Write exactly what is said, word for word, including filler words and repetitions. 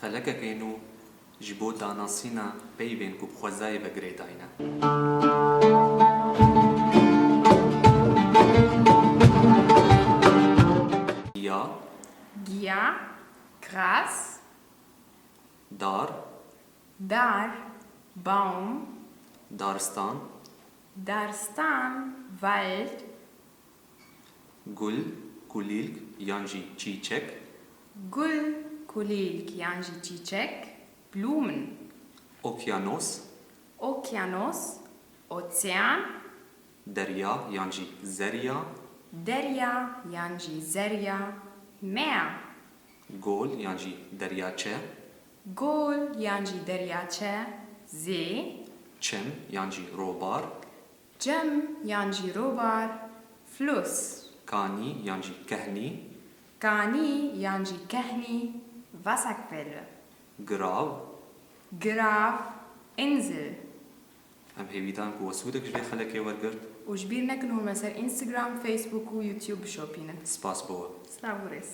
Xelekekê nû ji bo danasîna peyvên ku bi xwezayê ve girêdayî ne. Giya. Giya, Gras. Dar. Dar, Baum. Daristan. Daristan, Wald. Gul, kulîlk yan jî çîçek. Gul, kulîlk yan jî çîçek, Blumen. Okyanos. Okyanos, Ozean. Derya yan jî zerya. Derya yan jî zerya, Meer. Gol yan jî deryaçe. Gol yan jî deryaçe, See. Çem yan jî robar. Cem yan jî robar, Fluss. Kanî yan jî kehnî. Kanî yan jî kehnî, Wasserquelle. Grav. Grav, Insel. Em hêvîdar in ku we sûdek ji vê xelekê wergirt. Û ji bîr nekin hûn me ser Instagram, Facebook û YouTube bişopînin. Spas bo we. Silav û rêz.